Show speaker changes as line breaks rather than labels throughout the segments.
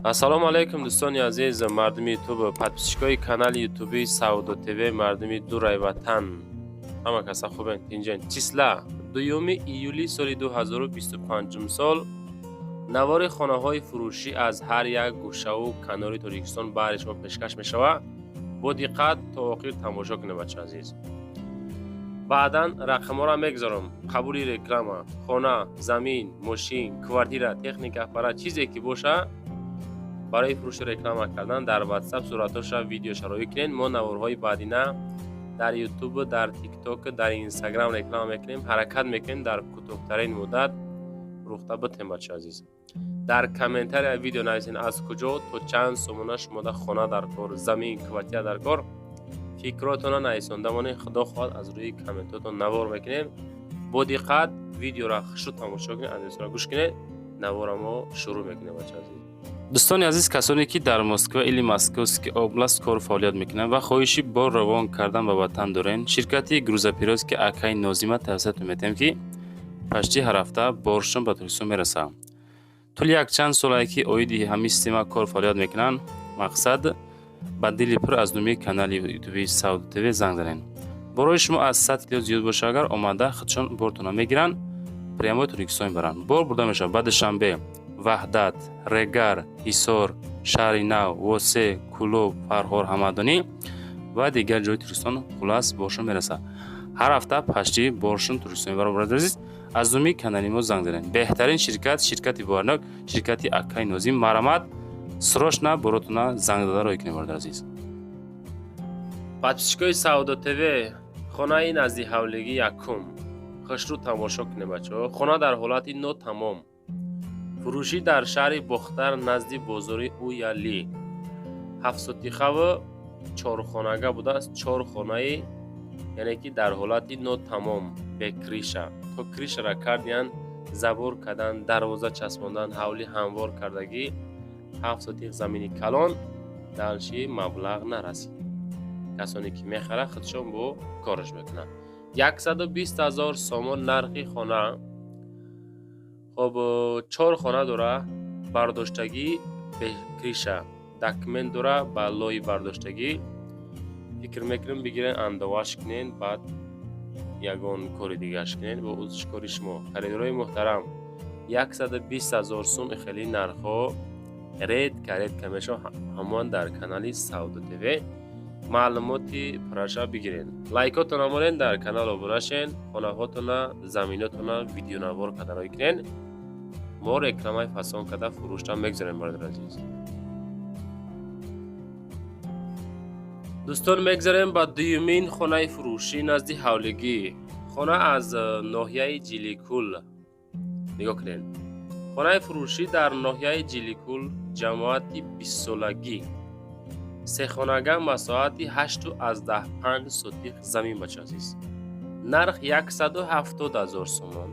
Ассалому алайкум, дӯстони азиз, мардуми Ютуб, подписчикои канали Ютуби Савдо ТВ, мардуми дурай ватан. Ҳама каса хубен, тинҷен. Числа 2 июли соли 2025 сол навори хонаҳои фурӯшӣ аз ҳар як гӯшаву канори Тоҷикистон баҳри шумо пешкаш мешавад. Бо диққат то охир тамошо кунед, бача азиз. Баъдан рақамҳоро мегузорам. Қабули реклама, хона, замин, мошин, квартира, техника, аппарат, чизе ки боша, барои фурӯши реклама кардан дар WhatsApp суратҳоша, видеоша роӣ кунед. Мо наворҳои баъдина дар Ютуб, дар Тикток, дар Инстаграм реклама мекунем. Ҳаракат мекунем, дар кӯтоҳтарин муддат фурӯхта битем, бача азиз. Дар комментария видео нависен, аз куҷо, то чанд сомона шумода хона дар кор, замин, квартира дар кор. Фикротона нависонда монед. Худо хоҳад, аз рӯи комментотон навор мекунем. Бо диққат видеоро хушрӯ тамошо кунед, адресро гӯш кунед. Навора мо шурӯъ мекунем, бача азиз.
Дӯстони азиз, касоне ки дар Москва или Московский область кору фаъолият мекунанд ва хоҳиши бор равон кардан ба ватан дорен, ширкати грузоперевозки акаи Нозима тавсиятон метиҳем, ки почти ҳар ҳафта боршон ба Тоҷикистон мерасад. Тӯли якчанд солае ки оиди ҳамин система кор фаъолият мекунанд. Мақсад, ба дили пур аз номи канали Ютуби Савдо ТВ занг занед. Борои шумо аз 100 кило зиёд боша агар, омада худшон бортона мегиранд, прямой Тоҷикистон мебаранд. Бор бурда мешавад ба Душанбе, Ваҳдат, Регар, Ҳисор, Шаҳри Нав, Восе, Кӯлоб, Фархор, Ҳамадонӣ ва дигар ҷои Тоҷикистон. Хулас, боршон мерасад. Ҳар ҳафта почти боршон Тоҷикистон мебаранд. Бародари азиз, аз номи канали мо занг занед. Беҳтарин ширкат, ширкати боварнок, ширкати акаи Нозим. Марҳамат, срочно боротона занг зада роҳӣ кунед, бародари азиз.
Подписчикои Савдо ТВ, хонаи назди ҳавлигӣ якум. Хушрӯ тамошо кунед, бачаҳо. Хона дар ҳолати нотамом. Фурӯшӣ дар шаҳри Бохтар, назди бозори Уяли. Ҳафтсотихаву чорхонага будааст. Чор хонаи, яъне ки дар ҳолати нотамом, бе крыша. То крышара кардиянд, забор кардан, дарвоза часпондан, ҳавлӣ ҳамвор кардагӣ. 7 сотих замини калон. Дальше маблағ нарасид. Касоне ки мехарад, худшон бо кораш мекунанд. 120 000 сомон нархи хона. Хоб, чор хона дора, бардоштагӣ, бе крыша, документ дора, ба лои бардоштагӣ. Фикр мекунем, бигирен, андоваш кунен, баъд ягон кори дигараш кунен, бо узш кори шумо. Харидорои муҳтарам, 120 000 сум хеле нархҳо редко, редко мешавад. Ҳамон дар канали Савдо ТВ маълумоти пурраша бигирен. Лайкотона монен, дар канал обуна шен, хонаҳотона, заминотона видеонавор карда роӣ кунен. Мо рекламаи фасон карда фурӯшта мегузорем, бародари азиз. Дӯстон, мегзарем ба дуюмин хонаи фурӯшӣ назди ҳавлигӣ. Хона аз ноҳияи Ҷиликул. Нигоҳ кунед. Хонаи фурӯшӣ дар ноҳияи Ҷиликул, ҷамоати Бистсолагӣ. Сехонага, масоҳати 8,5 сотих замин, бача азиз. Нарх 170 000 сомон.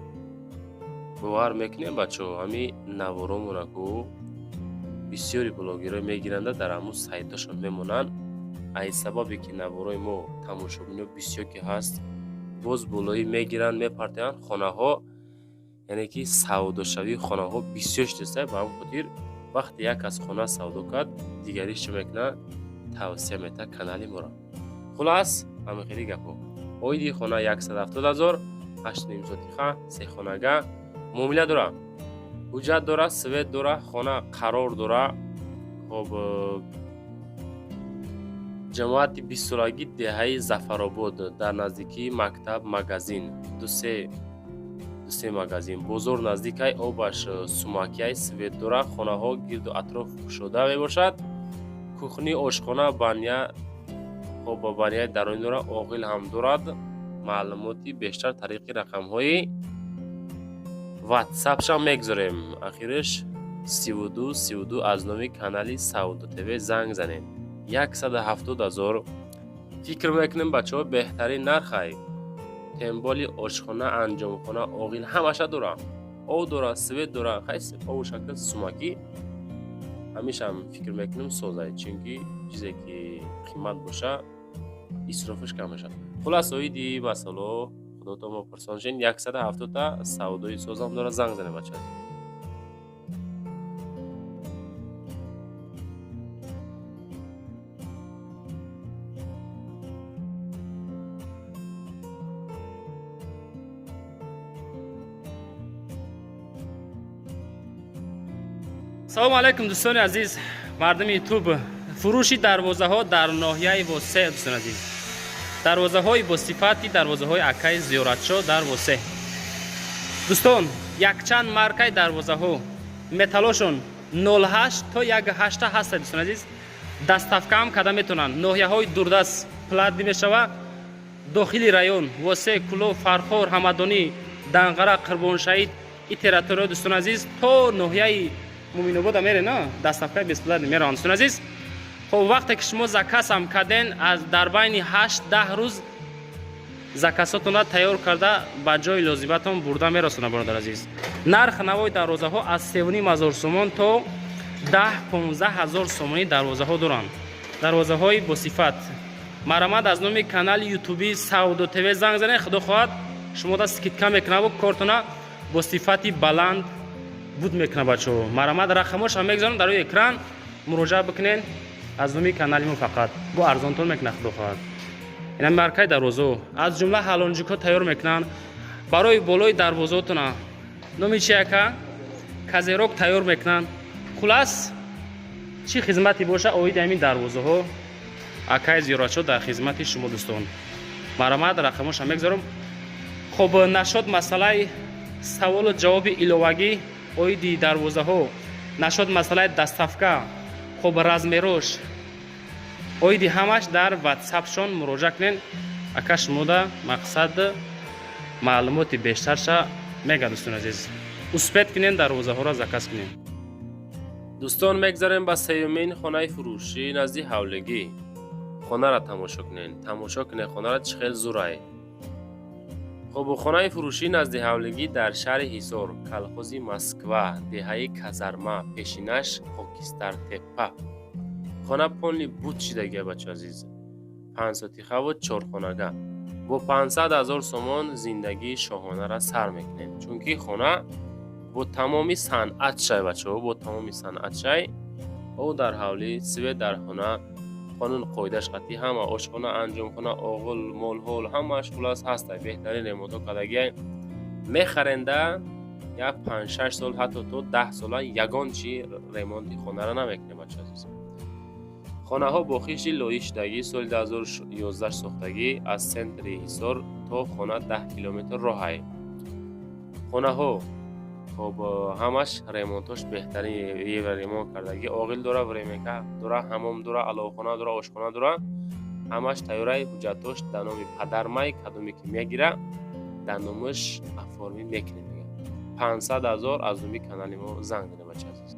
Бовар мекунем, бачаҳо, ҳами наворомона ку бисёри блогерҳо мегиранда, дар ҳамун сайтошон мемонанд. Ай сабабе ки наворои мо тамошобино бисёр ки ҳаст, боз болоӣ мегиранд, мепартоянд. Хонаҳо, яъне ки савдошавии хонаҳо бисёр шудааст. Ба ҳамин хотир вақте як кас хона савдо кард, дигариш чӣ мекунад? Тавсия метаҳад канали моро. Хулас, ҳамин хели гапҳо. Оиди хона 170 000, 8,5 сотиха, сехонага, муомила дора, ҳуҷҷат дора, свет дора, хона қарор дора. Хоб, ҷамоати Бистсолагӣ, деҳаи Зафаробод, дар наздикии мактаб, магазин, дусе магазин, бозор наздикай, обаш сумакияй, свет дора. Хонаҳо гирду атроф кушода мебошад. Кухни, ошхона, баня, хоб, баняи дарунӣ дора, оғил ҳам дорад. Маълумоти бештар тариқи рақамҳои ватсапшам мегузорем, ахираш 32 32. Аз номи канали Савдо ТВ занг занед. 170 000, фикр мекунем, бачаҳо, беҳтарин нархай. Тем более ошхона, анҷомхона, оғил ҳамаша дора, об дора, свет дора. Хай, обу шакл сумакӣ. Ҳамешам фикр мекунем, созай, чунки чизе ки қимат боша, исрофаш кам мешавад. Хулас, оиди масъало худото мо пурсон шин. 170-та савдои созам дора. Занг занед, бача.
Салому алайкум, дӯстони азиз, мардуми Ютуб. Фурӯши дарвозаҳо дар ноҳияи Восе, дӯстони азиз. Дарвозаҳои бо сифати дарвозаҳои акаи Зиёратшо дар Восе. Дӯстон, якчанд маркаи дарвозаҳо, металлошон 08 то 18 ҳастад, дӯстони азиз. Доставка ҳам карда метавонанд. Ноҳияҳои дурдаст платный мешава. Дохили район Восе, Кӯлоб, Фархор, Ҳамадонӣ, Данғара, Қурбоншаҳид, и территория, дӯстони азиз, то ноҳияи Муминобода мере, на доставка бесплатный мераванд, дӯстони азиз. Хоб, вақте ки шумо заказ ҳам карден, аз дар байни 8-10 рӯз заказотонро тайёр карда, ба ҷои лозиматон бурда мерасонад, бародар азиз. Нарх навои дарвозаҳо аз 3,5 ҳазор сомон то 10-15 ҳазор сомонӣ дарвозаҳо доранд. Дарвозаҳои босифат. Марҳамат, аз номи канали ютуби Савдо ТВ занг занед, худо хоҳад, шумо да скидка мекунаву кортона бо сифати баланд буд мекунад. Бачаҳо, марҳамат, рақамошам мегузорам дар рӯи экран, муроҷиат бикунед. Аз номи канали мо фақат бо арзонтон мекунад, худо хоҳад. Ина маркаи дарвозаҳо, аз ҷумла ҳалонҷикҳо тайёр мекунанд барои болои дарвозаотона, номи чи ака, козырёк тайёр мекунанд. Хулас, чӣ хизмате боша оиди ҳамин дарвозаҳо, акаи Зиёратшо дар хизмати шумо, дӯстон. Марҳамат, рақамошам мегузорам. Хоб, нашод масъалаи саволу ҷавоби иловагӣ оиди дарвозаҳо, нашод масъалаи доставка, хоб, размерош, оиди ҳамаш дар ватсапшон муроҷиат кунед. Ака шумода мақсад маълумоти бештарша мега. Дӯстони азиз, успеть кунед, дарвозаҳоро заказ кунед.
Дӯстон, мегзарем ба сеюмин хонаи фурӯшӣ назди ҳавлигӣ. Хонаро тамошо кунед, тамошо кунед хонара, чӣ хел зурай. Хуб, хонаи фурӯшӣ назди ҳавлигӣ дар шаҳри Ҳисор, колхози Москва, деҳаи Казарма, пешинаш Хокистартеппа. Хона полный буд шидагия, бачо азиз. Панҷсотихаву чорхонага. Бо 500 000 сомон зиндагии шоҳонара сар мекунем, чунки хона бо тамоми санъат шай, бачаҳо, бо тамоми санъат шай. Об дар ҳавлӣ, свет дар хона, қонун қоидаш қатъӣ, ҳама ошхона, анҷомхона, оғил, молҳол, ҳамааш хулас ҳаста. Беҳтарин ремонтҳо кардагиай. Мехаренда, як 5-6 сол, ҳатто то 10 сола ягон чи ремонти хонаро намекунем, бача азиз. Хонаҳо бо хишти лоӣ шудагӣ, соли 2011 сохтагӣ. Аз центри Ҳисор то хона 10 километр роҳай. Хонаҳо, хоб, ҳамаш ремонтош беҳтарин, евроремонт кардагӣ. Оғил дора, временка дора, ҳамом дора, аловхона дора, ошхона дора, ҳамаш тайёраи. Ҳуҷҷатош дар номи падармай, кадоме ки мегира, дар номаш оформить мекунем. Мега 500 000, аз номи канали мо занг занед, бача азиз.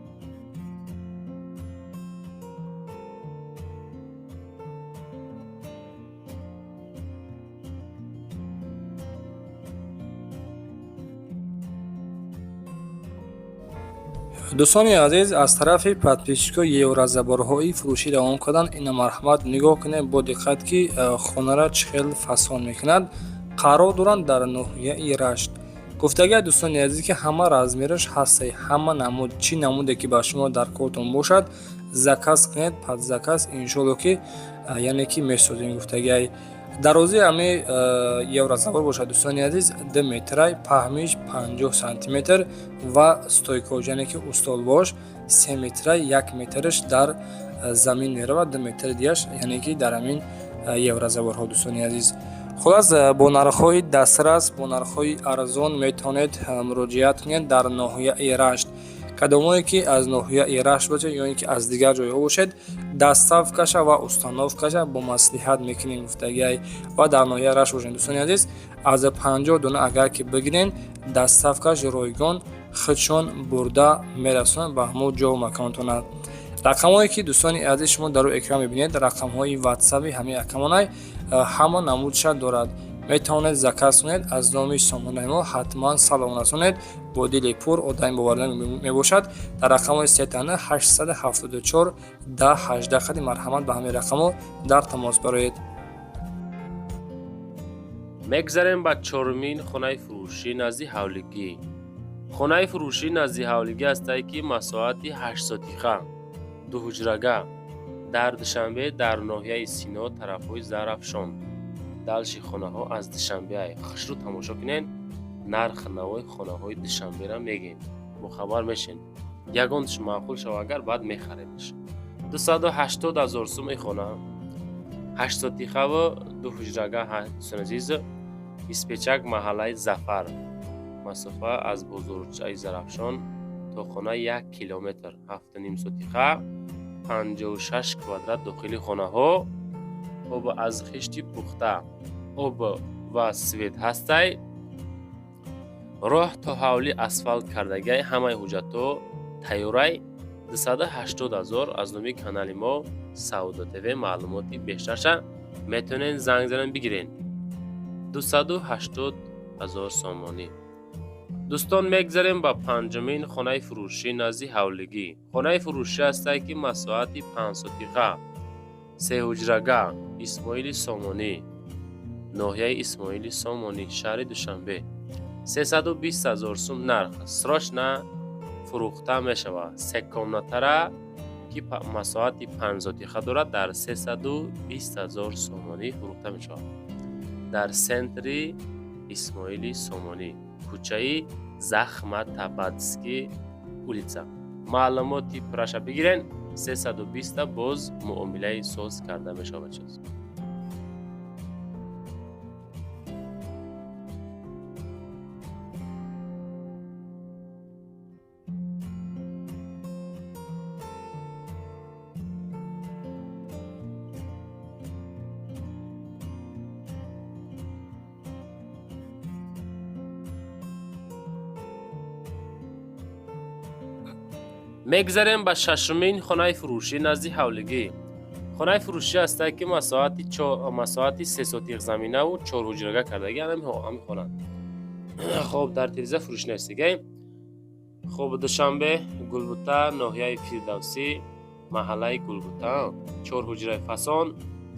Дӯстони азиз, аз тарафи подписчикҳо еврозаборҳои фурӯшӣ равон карданд. Ина, марҳамат, нигоҳ кунед бо диққат, ки хонара чӣ хел фасон мекунад. Қарор доранд дар ноҳияи Рашт. Гуфтагиа, дӯстони азиз, ки ҳама размераш ҳастаи, ҳама намуд, чӣ намуде ки ба шумо дар кортон бошад, заказ кунед, под заказ, иншолло, ки яъне ки месозем. Гуфтагиай, дарозии ҳами еврозабор бошад, дӯстони азиз, 2 метрай, паҳмиш 50 сантиметр ва стойкош, яъне ки устолбош, 3 метрай, 1 метраш дар замин меравад, 2 метри дигаш, яъне ки дар ҳамин еврозаборҳо. Дӯстони азиз, хулас, бо нархҳои дастрас, бо нархҳои арзон метавонед муроҷиат кунед дар ноҳияи Рашт. Кадомое ки аз ноҳияи Рашт бошед ё ин ки аз дигар ҷойҳо бошед, доставкаша ва установкаша бо маслиҳат мекунем, гуфтагиай. Ва дар ноҳияи Рашт бошед, дӯстони азиз, аз 50 дона агар ки бигирен, доставкаш ройгон, худшон бурда мерасонанд ба ҳамон ҷову маконтона. Рақамҳое ки, дӯстони азиз, шумо дар рӯи экран мебинед, рақамҳои ватсаби ҳамаи акамонай, ҳама намудша дорад. Метавонед заказ кунед. Аз номи сомонаи мо ҳатман салом расонед, бо дили пур одами боварда мебошад. Дар рақамҳои сетана 874 10 18 хади, марҳамат, ба ҳамин рақамҳо дар тамос бароед.
Мегзарем ба чорумин хонаи фурӯшӣ назди ҳавлигӣ. Хонаи фурӯшӣ назди ҳавлигӣ ҳастае, ки масоҳати 8 сотиха, дуҳуҷрага, дар Душанбе, дар ноҳияи Сино, тарафҳои Зарафшон. Дальше хонаҳо аз Душанбеай. Хушрӯ тамошо кунед, нарх навои хонаҳои Душанбера мегем, бохабар мешен. Ягонташ маъқул шава агар баъд мехаремаш. 280 ҳазор сум и хона. 8 сотихаву 2 ҳуҷрага дӯстони азиз. Испечак маҳаллаи Зафар. Масофа аз бозорчаи Зарафшон то хона 1 километр. 7.5 сотиха, 56 квадрат дохили хонаҳо. Об аз хишти пухта, об ва свет ҳастай. Роҳ то ҳавлӣ асфалт кардагиай, ҳамаи ҳуҷҷатҳо тайёрай. 280 ҳазор аз номи канали мо Савдо ТВ маълумоти бештарша метавонед занг занен бигирен. 280 ҳазор сомонӣ. Дӯстон, мегзарем ба панҷумин хонаи фурӯшӣ назди ҳавлигӣ. Хонаи фурӯшӣ ҳастае ки масоҳати 5 сотиха, 3 ҳуҷрага, Исмоили Сомонӣ, ноҳияи Исмоили Сомонӣ, шаҳри Душанбе. 320 ҳазор сум нарх. Срочно фурӯхта мешавад. Се комнатара ки масоҳати 5 сотиха дорад дар 320 ҳазор сомонӣ фурӯхта мешавад. Дар центри Исмоили Сомонӣ, кӯчаи Захматабадский улица. Маълумоти пурраша бигирен. 320 боз муомилаи соз карда мешавад. Чиз. Мегзарем ба шашумин хонаи фурӯшӣ назди ҳавлигӣ. Хонаи фурӯшӣ ҳастае ки масоҳати 3 сотиқ заминаву 4 ҳуҷрага кардагӣ ҳамин хона. Хоб, дар тиреза фурӯшӣ нависдагиай. Хоб, Душанбе, Гулбута, ноҳияи Фирдавсӣ, маҳаллаи Гулбута. 4 ҳуҷраи фасон,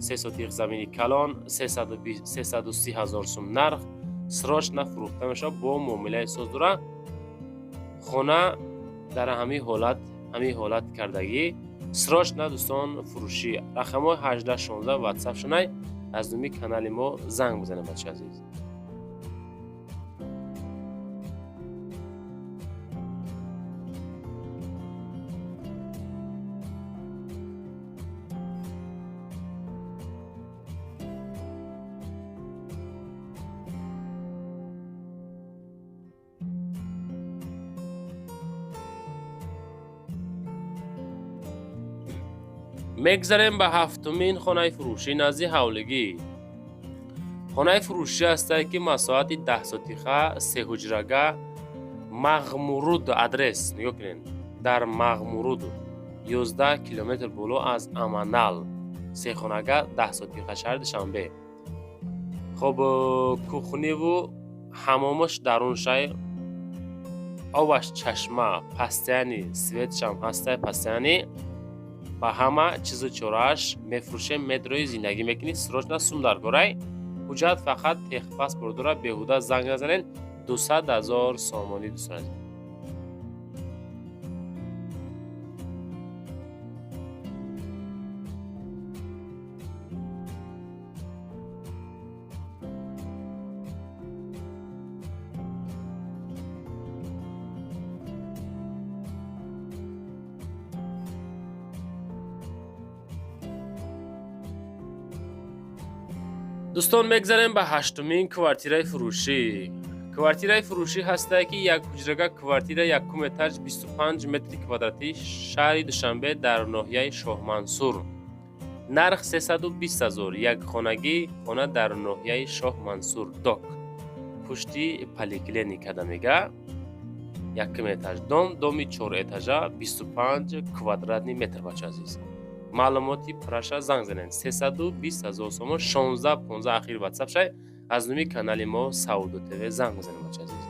3 сотиқ замини калон, 330 ҳазор сум нарх. Срочно фурӯхта мешавад бо муомилаи соз дора. Хона дар ҳамин ҳолат кардагӣ. Срочно дӯстон фурӯшӣ. Рақамҳои 1816 WhatsApp шунай аз номи канали мо занг бизанед бачаи азиз. Мегзарем ба ҳафтумин хонаи фурӯшӣ назди ҳавлигӣ. Хонаи фурӯшӣ ҳастае ки масоҳати 10 сотиха, 3 ҳуҷрага, Мағмуруд адрес нигоҳ кунед. Дар Мағмуруд 11 километр боло аз Аманал, се хонага, 10 сотиха, шаҳри Душанбе. Хоб, кухниву ҳамомаш даруншай, обаш чашма, пастяни, светшам ҳастай пастяни. Ба ҳама чизу чорааш мефурӯшем, метрои зиндагӣ мекунӣ, срочно сум дар корай. Ҳуҷҷат фақат техпаспорт дорад, беҳуда занг назанед. 200 ҳазор сомонӣ дӯстон азиз. Дӯстон, мегзарем ба ҳаштумин квартираи фурӯшӣ. Квартираи фурӯшӣ ҳастае ки як ҳуҷрага квартира якум этаж 25 метри квадратӣ, шаҳри Душанбе дар ноҳияи Шоҳмансур. Нарх 320 ҳазор. Як хонагӣ хона дар ноҳияи Шоҳмансур, док. Пушти поликлиника да мега. Якум этаж дом, доми 4 этажа, 25 квадратни метр бача азиз. Маълумоти пурраша занг занед. 320 ҳазор сомон, 16 15 ахир WhatsApp шай аз номи канали мо Савдо ТВ занг бизанед бача азиз.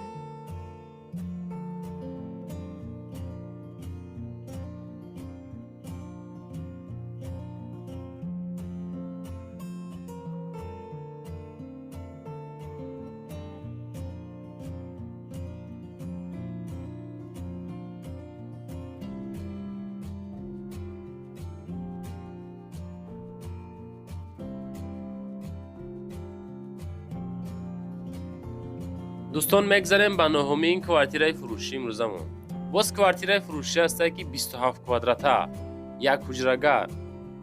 Дӯстон, мегзарем ба нӯҳумин квартираи фурӯшӣ имрӯзамон. Боз квартираи фурӯшӣ ҳастае, ки 27 квадрата, як ҳуҷрага,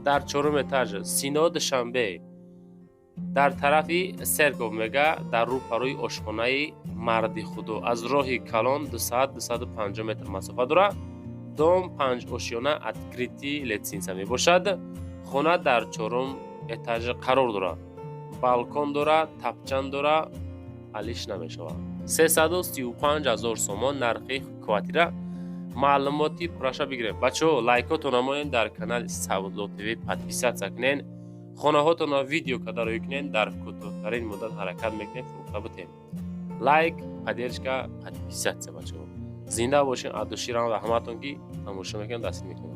дар чорум этаж, Сино, Душанбе, дар тарафи церковь мега, дар рӯпарӯи ошхонаи Марди Худо, аз роҳи калон 200-250 метр масофа дорад. Дом панҷ ошёна, открытый лестница мебошад. Хона дар чорум этаж қарор дорад, балкон дорад, тапчан дорад, алиш намешавад. 335 ҳазор сомон нархи квартира. Маълумоти пурраша бигирем. Бачаҳо, лайкотона монед, дар канали Савдо ТВ подписаться кунен, хонаҳотонро видео карда рӯй кунен. Дар кӯтоҳтарин муддат ҳаракат мекунем, фурӯхта бутем. Лайк, поддержка, подписаться. Бачаҳо, зинда бошен. Аз душирам раҳматон, ки тамошо мекунем, дастгир мекунем.